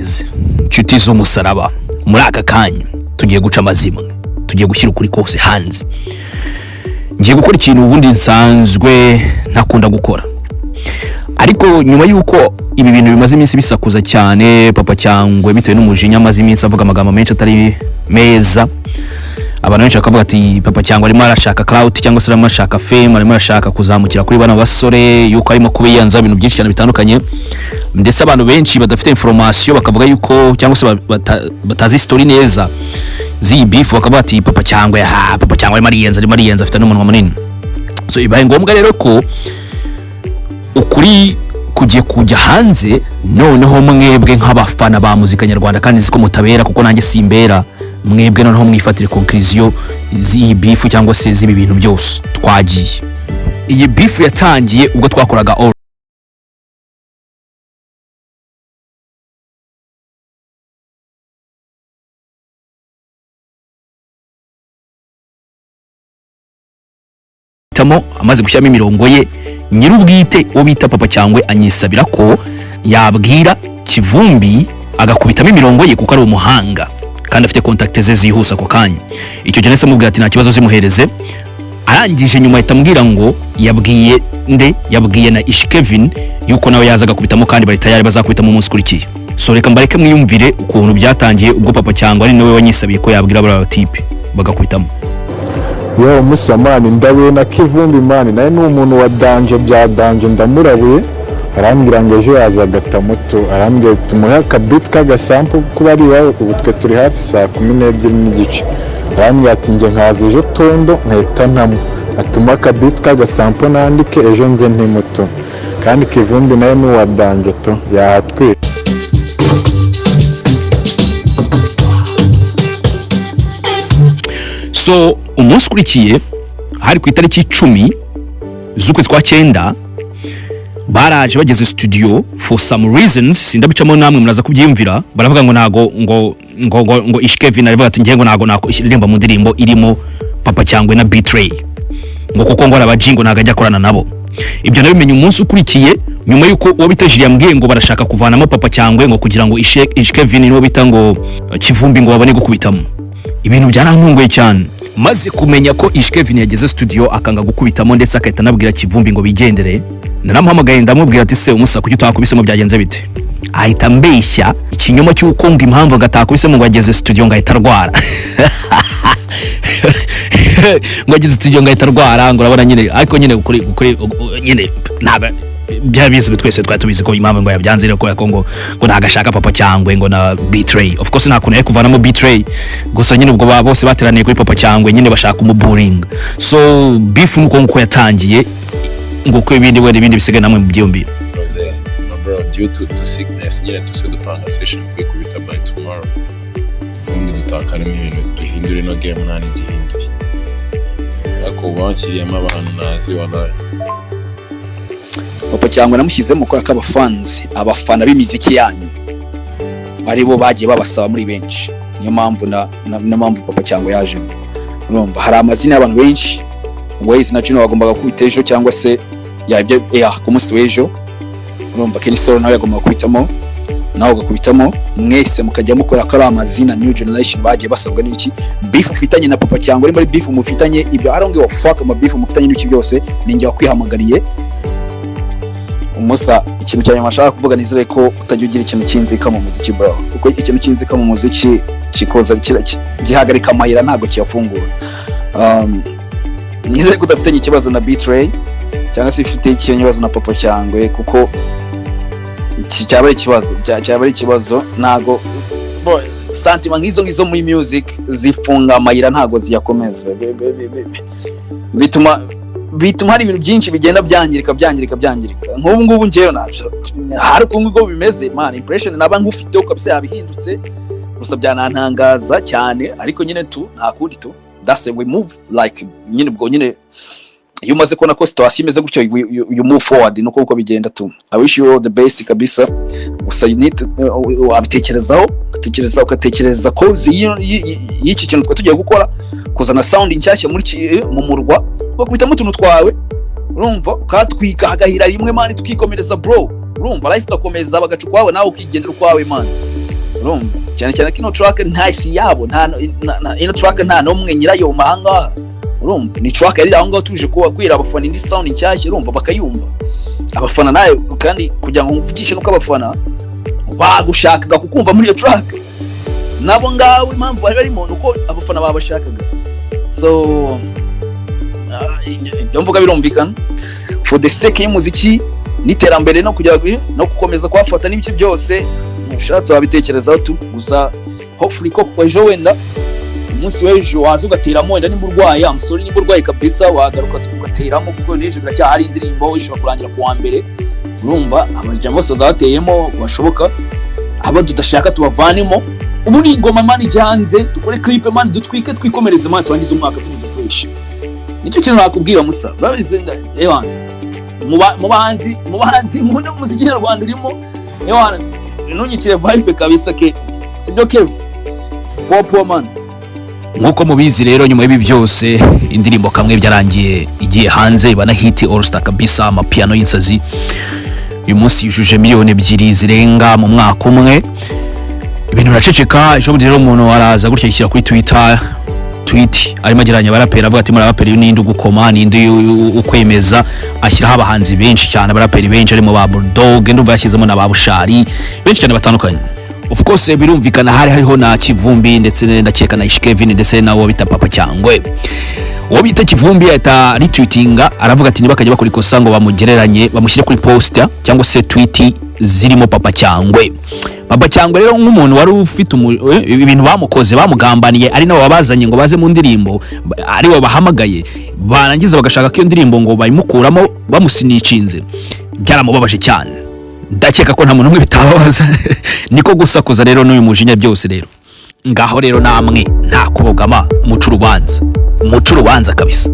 Guys, nshuti z'umusaraba, muri aka kanya tugiye guca amazimwe, tugiye gushyira ukuri kose hanze. Ngiye gukora ikintu ubundi nsanzwe ntakunda gukora, ariko nyuma y'uko ibi bintu bimaze iminsi bisakuza cyane, Papa Cyangwe bitewe n'umujinya amaze iminsi avuga amagambo menshi atari meza, abantu benshi bakavuga ati Papa Cyangwe arimo arashaka clout cyangwa se arimo arashaka fame, arimo arashaka kuzamukira kuri bano basore, yuko arimo kubiyanza ibintu byinshi cyane bitandukanye. Ndetse abantu benshi badafite information bakavuga yuko, cyangwa se batazi story neza z'iyi beef, bakavuga ati Papa Cyangwe, ha, Papa Cyangwe arimo ariyenza, arimo ariyenza, afite n'umunwa munini. So bibaye ngombwa rero ko ukuri kugiye kujya hanze. Noneho mwebwe nk'abafana ba muzika nyarwanda, kandi nzi ko mutabera kuko nanjye simbera, mwebwe noneho mwifatire conclusion z'iyi beef cyangwa se z'ibi bintu byose twagiye. Iyi beef yatangiye ubwo twakoraga All Tamo amaze gushyiramo imirongo ye nyir'ubwite, uwo bita Papa Cyangwe anyisabira ko yabwira Kivumbi agakubitamo imirongo ye kuko ari umuhanga kandi afite contact ze zihuse ako kanya. Icyo gihe nahise mubwira ati nta kibazo, zimuhereze. Arangije nyuma ahita ambwira ngo yabwiye nde, yabwiye na Ish Kevin yuko nawe yaza agakubitamo kandi bari tayari, bazakubitamo umunsi ukurikiye. So reka mbareke mwiyumvire ukuntu byatangiye ubwo Papa Cyangwe ari nawe wanyisabiye ko yabwira bariya batipe bagakubitamo. Yo musa, man, ndabuye na Kivumbi, man, nawe ni umuntu wa danger, bya danger. Ndamurabuye, arambwira ngo ejo yaza agata moto. Arambwira tumuhe akabeat k'agasample kuba ari iwawe. Ubu twe turi hafi saa 12:30. Arambwira ati njye nkaza ejo tondo nkahita ntamo, atuma akabeat k'agasample nandike, ejo nze ntimuto. Kandi Kivumbi nawe ni uwa danger to, yahatwika. So umunsi ukurikiye, hari ku itariki 10 z'ukwezi kwa cyenda, baraje bageze studio, for some reasons sindabicamo, namwe muraza kubyiyumvira, baravuga ngo ntago ngo Ish Kevin aravuga ati ngiye ngo ntago nakuririmba mu ndirimbo irimo Papa Cyangwe na B-Threy, ngo kuko ngo arabaji, ngo ntago ajya akorana nabo. Ibyo nabimenye umunsi ukurikiye, nyuma y'uko uwo bita Julie yambwiye ngo barashaka kuvanamo Papa Cyangwe ngo kugira ngo Ish Kevin niwo bita ngo Kivumbi ngo babone gukubitamo. Ibintu byarantunguye cyane maze kumenya ko Ish Kevin yageze studio akanga gukubitamo, ndetse agahita anabwira Kivumbi ngo bigendere. Naramuhamagaye, ndamubwira ati se umusa, kuki utakubisemo, byagenze bite? Ahita ambeshya ikinyoma cy'uko ngo impamvu ngo atakubisemo ngo ageze studio ngo ahita arwara, ngo ageze studio ngo ahita arwara, ngo urabona nyine. Ariko nyine kuri nyine ntabwo byaba bizwi, twese twari tubizi ko impamvu ngo yabyanze rero kubera ko ngo ntabwo ashaka Papa Cyangwe ngo na B-Threy. Of course nta kuntu yari kuvanamo B-Threy gusa nyine ubwo bose bateraniye kuri Papa Cyangwe nyine bashaka kumuburinga. So beef nuko nguko yatangiye, nguko ibindi wenda ibindi bisigaye namwe mubyiyumvire. Rose, my bro, due to sickness nyine tuse dupanga session kwikubita by tomorrow, ubundi dutakaremo ibintu, duhindure ino game nta n'igihinduye, ariko ubu banshyiriyemo abantu ntazi, wallahi. Papa Cyangwe namushyizemo kubera ko abafanzi, abafana b'imiziki yanyu aribo bagiye babasaba muri benshi. Niyo mpamvu na niyo mpamvu Papa Cyangwe yajemo. Urumva hari amazina y'abantu benshi. Waze na Juno bagombaga gukubita ejo cyangwa se ya ibyo ya ku munsi w'ejo. Urumva Kenny Solo nawe yagombaga gukubitamo, nawe ugakubitamo, mwese mukajya mukora ko ari amazina new generation bagiye basabwa. N'iki beef ufitanye na Papa Cyangwe, uri muri beef mufitanye ibyo, I don't give a fuck ama beef mufitanye n'iki byose, ni njye wakwihamagariye. Umusa, ikintu cya nyuma nshaka kuvuga, nizere ko utajya ugira ikintu cy'inzika mu muziki, bro, kuko ikintu cy'inzika mu muziki kikoza gihagarika amayira, ntabwo kiyafungura. Nizere ko udafitanye ikibazo na B-Threy cyangwa se ufite ikibazo na Papa Cyangwe, kuko iki cyaba ari ikibazo, cyaba ari ikibazo. Ntabwo sentiment nk'izo ngizo muri music zifunga amayira, ntabwo ziyakomeza. Bituma hari ibintu byinshi bigenda byangirika, byangirika, byangirika. Nk'ubu ngubu njyewe hari ukuntu ubwo bimeze, man, impression naba nkufiteho kabisa yabihindutse gusa, byanantangaza cyane. Ariko nyine tu nta kundi tu, that's it, we move like nyine ubwo nyine iyo umaze kubona ko situation imeze gutyo, you move forward, nuko uko bigenda tu. I wish you all the best kabisa. Gusa you need to, wabitekerezaho, ugatekereza, ugatekereza cause y'iki kintu twa tugiye gukora, kuzana sound nshyashya muri mu murwa, ugakubitamo utuntu twawe, urumva, ukatwika hagahira rimwe, man, tukikomereza, bro. Urumva life igakomeza, bagaca ukwawe, nawe ukigendera ukwawe, man. Urumva, cyane cyane ko ino track nta si yabo, nta ino track nta n'umwe nyirayo mu mahanga. Urumva, ni track yari aho ngaho, tuje kuba kwira abafana indi sound nshyashya. Urumva, bakayumva abafana nayo, kandi kugira ngo mvugishe nuko abafana bagushakaga kukumva muri iyo track, nabo ngaho impamvu bari barimo nuko abafana babashakaga. So ibyo mvuga birumvikana. For the sake y'umuziki n'iterambere no kujya no gukomeza kuhafata n'ibice byose, ushatse wabitekerezaho tu. Gusa hopefully ko ejo, wenda umunsi w'ejo, waza ugateramo. Wenda nimba urwaye, I'm sorry, nimba urwaye kabisa wagaruka ugateramo, kuko n'ejo biracyahari. Indirimbo ishobora kurangira ku wa mbere. Urumva, abajama bose bazaba bateyemo bashoboka, abo tudashaka tubavanemo. Ubu ni ingoma man ijya hanze, dukore clip man, dutwike, twikomereze man, turangize umwaka tumeze fresh. Nicyo kintu nakubwira, Musa. Urabizi, ewana, mu bahanzi nkunda mu muziki nyarwanda urimo. Ewana, ntunyicire vibe kabisa ke, sibyo Kev? Poa poa man. Nk'uko mubizi rero, nyuma y'ibi byose indirimbo kamwe byarangiye igiye hanze, iba na hit all star kabisa, amapiano y'insazi. Uyu munsi yujuje 2 miliyoni zirenga mu mwaka umwe. Ibintu biraceceka. Ejo bundi rero umuntu araza gutya yishyira kuri Twitter tweet arimo agereranya abaraperi, avuga ati: "Muri abaraperi ninde ugukoma, ninde ukwemeza?" Ashyiraho abahanzi benshi cyane, abaraperi benshi harimo ba Bulldog, ndumva yashyizemo na ba Bushari, benshi cyane batandukanye. Of course birumvikana hari hariho na Kivumbi, ndetse ndakeka na Kevin, ndetse nawo bita Papa Cyangwe. Uwo bita Kivumbi ahita retweetinga, aravuga ati ntibakajya bakora ikosa ngo bamugereranye, bamushyire kuri poster cyangwa se tweet zirimo Papa Cyangwe. Papa Cyangwe rero, nk'umuntu wari ufite ibintu bamukoze, bamugambaniye, ari nabo babazanye ngo baze mu ndirimbo, ari bo bahamagaye, barangiza bagashaka ko iyo ndirimbo ngo bayimukuramo bamusinicinze, byaramubabaje cyane. Ndakeka ko nta muntu n'umwe bitababaza. Niko gusakuza rero n'uyu mujinya byose rero. Ngaho rero namwe, nta kubogama, muca urubanza, muca urubanza kabisa.